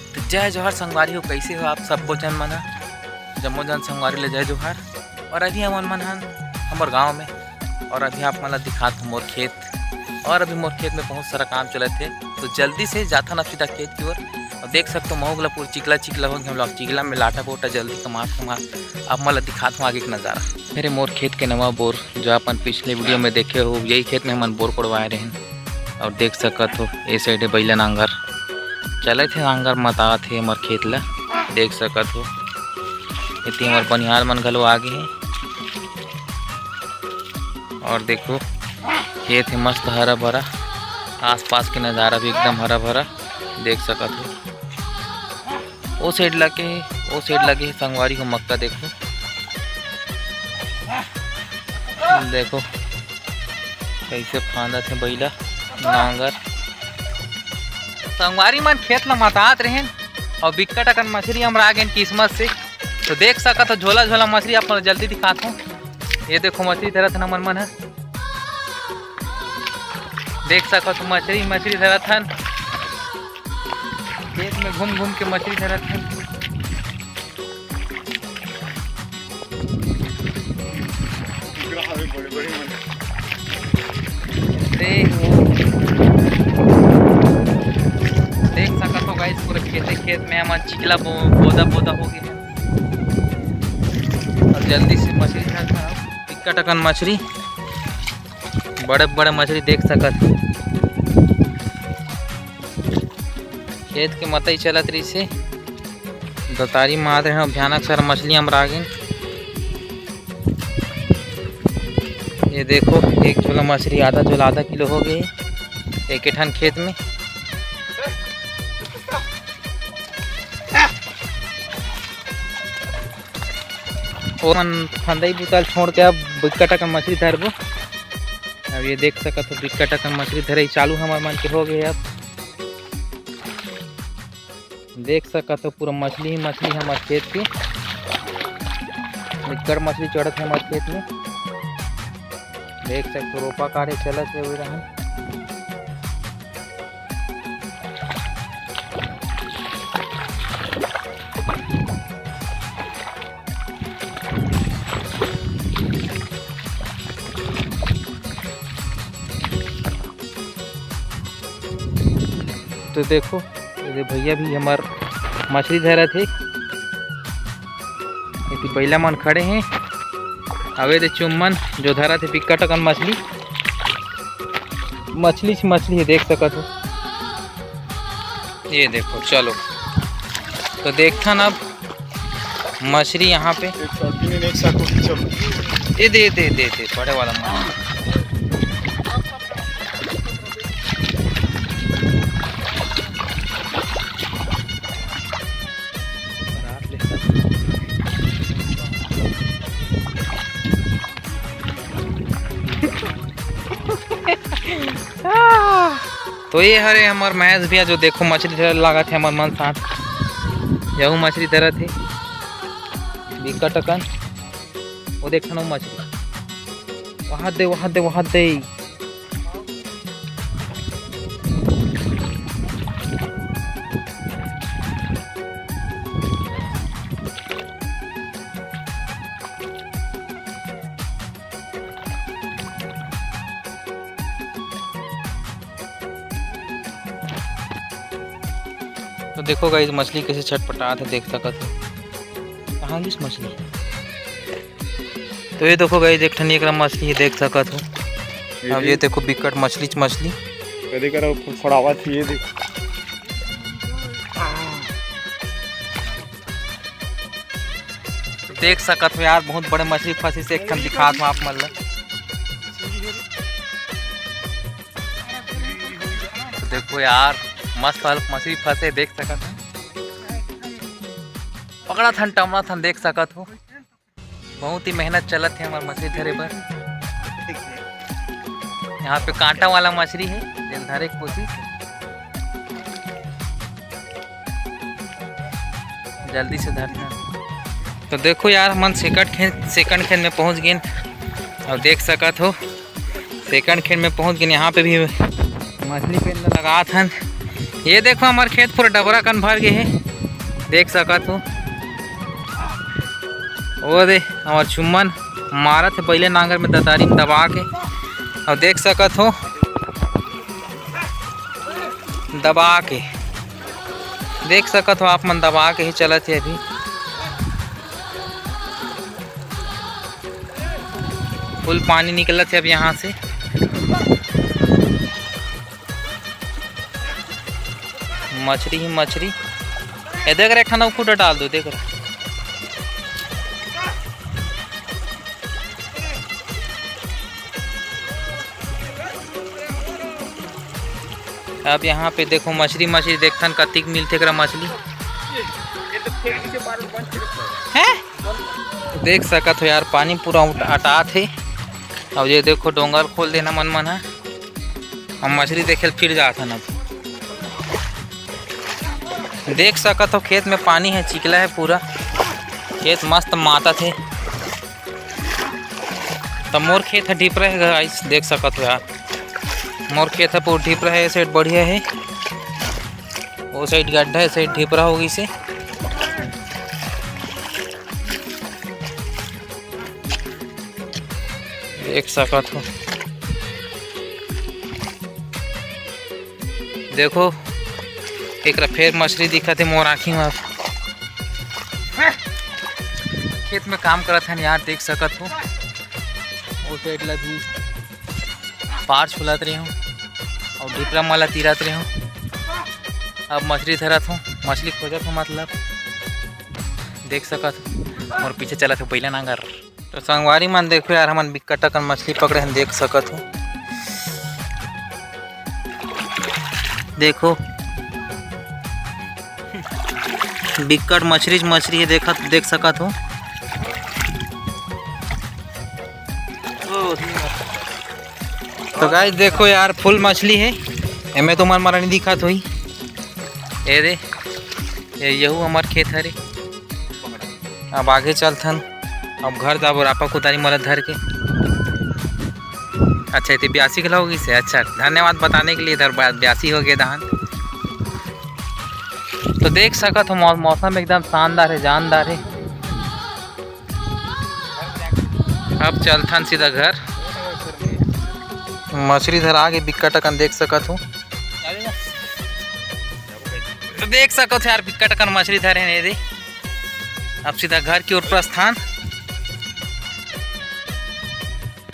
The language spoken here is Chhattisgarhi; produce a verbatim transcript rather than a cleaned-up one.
तो जय जोहार संगवारी हो, कैसे हो आप सबो जन मन ह? जम्मो जन संगवारी ले जय जोहार। और अभी हमन मन हन हमर गांव में, और अभी आप मन ला दिखात हो मोर खेत, और अभी मोर खेत में बहुत सारा काम चलत हे। तो जल्दी से जाथन अब सीधा खेत की ओर। और देख सकते हो महू ला पूरा चिकला चिकला हो गया, हम लोग चिकला में लाटा बोटा जल्दी कमात कमात आप मन ला दिखात हो आगे के नज़ारा। मेरे मोर खेत के नवा बोर जो अपन पिछले वीडियो में देखे हो, यही खेत में हमन बोर कोड़वाए रहेन। और देख सकत हो ए साइड हे बैला नांगर, चलत हे नांगर मतात हे हमर खेत ला। देख सकत हो एती हमर बनिहार मन घलो आगे हे। और देखो खेत हे मस्त हरा भरा, आसपास के नज़ारा भी एकदम हरा भरा देख सकत हो। ओ साइड लगे, ओ साइड लगे संगवारी हो मक्का देखो, देखो कैसे फांदत हे बैला नांगर। संगवारी मन खेत ला मतात रहेन और बिक्कट अकन मछरी अमरा गेन किस्मत से। तो देख सकत हो झोला झोला मछरी आप मन जल्दी दिखात हो। ये देखो मछरी धरत हन हमन मन ह, देख सकत हो मछरी मछरी धरत हन, खेत में घूम घूम के मछरी धरत हन। देख सकत हो गाइस पूरे खेते खेत में हमर चिकला बो-, बोदा बोदा हो गए हे। और जल्दी से मछरी धरत हन, बिक्कट अकन मछरी, बड़े बड़े मछरी देख सकत हो। खेत के मतई चलत रहिसे, दतारी मार रहे हैं, भयानक सारा मछली अमरा गेन। ये देखो एक झोला मछरी आधा झोला आधा किलो हो गए एक ठन खेत में। ओमन फंदई बुता ल छोड़ के अब बिक्कट अकन मछरी धरबो। अब ये देख सकत हो बिक्कट अकन मछरी धरई चालू हमर मन के हो गए। अब देख सकत हो पूरा मछली ही मछली हमर खेत के, बिक्कट मछली चढ़त हे हमर खेत में। देख सकत हो रोपा काढ़े चलत हे उही रहन। तो देखो ये दे भैया भी हमर मछली धरत हे। एती बैला मन खड़े हे। अबे दे चुम्मन जो धरत हे बिक्कट अकन मछली, मछली से मछली हे देख सकत हो। ये देखो चलो तो देखथन अब मछरी यहाँ पे। एक साथ भी नहीं, एक साथ को खींचो। ये दे दे दे दे बड़े वाला मछली। तो ये हरे हमर महेश भैया जो देखो मछली धरे लागत हे हमर मन साथ, यहू मछली धरत हे बिकट अकन। वो देखो ना मछली, वहाँ दे, वहाँ दे, वहाँ दे। तो देखो गाइस, मछली कैसे छटपटात हे, देख सकत हो। कहाँ गिस मछली? तो ये देखो गाइस, एक ठन एकरा मछली हे, देख सकत हो। अब ये देखो, बिकट मछली च मछली। कदे करा फड़फड़ावत हे, ये देख। देख सकत हो यार, बहुत बड़े मछली फंसिस, एक ठन दिखात हूँ आप मन ला। तो देखो यार, मस्त वाला मछली फंसे, देख सकत हो। पकड़ा थन, टमड़ा थन, देख सकत हो। बहुत ही मेहनत चलत हे हमर मछली धरे बर। यहाँ पे कांटा वाला मछली हे, जेल धरे के कोशिश। जल्दी से धरना। तो देखो यार, हमन सेकंड खेत, सेकंड खेत में पहुँच गेन। अब देख सकत हो, सेकंड खेत में पहुँच गेन। यहाँ पे भी मछली पेड़ लगात हन। ये देखो, हमर खेत पूरा डबरा कन भर गे हे, देख सकत हो। वो दे, हमर चुम्मन मारत हे पहले नांगर में दतारी में दबा के, और देख सकत हो, दबा के, देख सकत हो आप मन, दबा के ही चलत हे अभी। फुल पानी निकलत हे अब यहाँ से। मछरी ही मछरी। ये देख रे, एक ठन अउ खूटा डाल दो, देख रे। अब यहाँ पे देखो मछरी, मछरी देखथन कतिक मिलथे एकरा मछली। हैं? देख सकत हो यार, पानी पूरा उट-, अटात हे। अब ये देखो, डोंगर खोल देना मन मन ह। हम मछली देखे ल फिर जात हन अब। देख सकत हो, खेत में पानी है, चिकला है पूरा, खेत मस्त मातत हे। त मोर खेत ह ढिपरा है guys, देख सकत हो यार, मोर खेत ह पूरा ढिपरा है। ये side बढ़िया है, वो side गड्ढा है, side ढिपरा हो गइसे। देख सकत हो, देखो, एकरा फेर मछली दिखत हे मोर आँखी में। खेत में काम करत हन यार, देख सकत हो, वो side ला भी पार छुलत रहे हूँ और ढिपरा मला तिरत रहे हूँ। अब मछली धरत हूँ, मछली खोजत हूँ, मतलब देख सकत हो, मोर पीछे चलत हे बैला नांगर। तो संगवारी मन देखो यार, हमन बिकट अकन मछली पकड़े हन, देख सकत हो। देखो, बिकट मछरी, मछरी है, देखत, देख सकत हो। तो guys देखो यार, फुल मछली है, एमे तो मन मरा नहीं दिखत होई। ए दे, ये यहू हमार खेत हरे। अब आगे चलथन, अब घर जाबो रापा कुदारी मला धर के। अच्छा, इते ब्यासी घला हो गइसे। अच्छा, धन्यवाद बताने के लिए, इधर बा-, ब्यासी हो गए धान। तो देख सकत हो मौ-, मौसम एकदम शानदार है, जानदार है। अब चलथन सीधा घर। मछली धर आगे बिकट अकन देख सकत हो। तो देख सकत हो यार, बिकट अकन मछली धरे ने दे। अब सीधा घर की ओर प्रस्थान।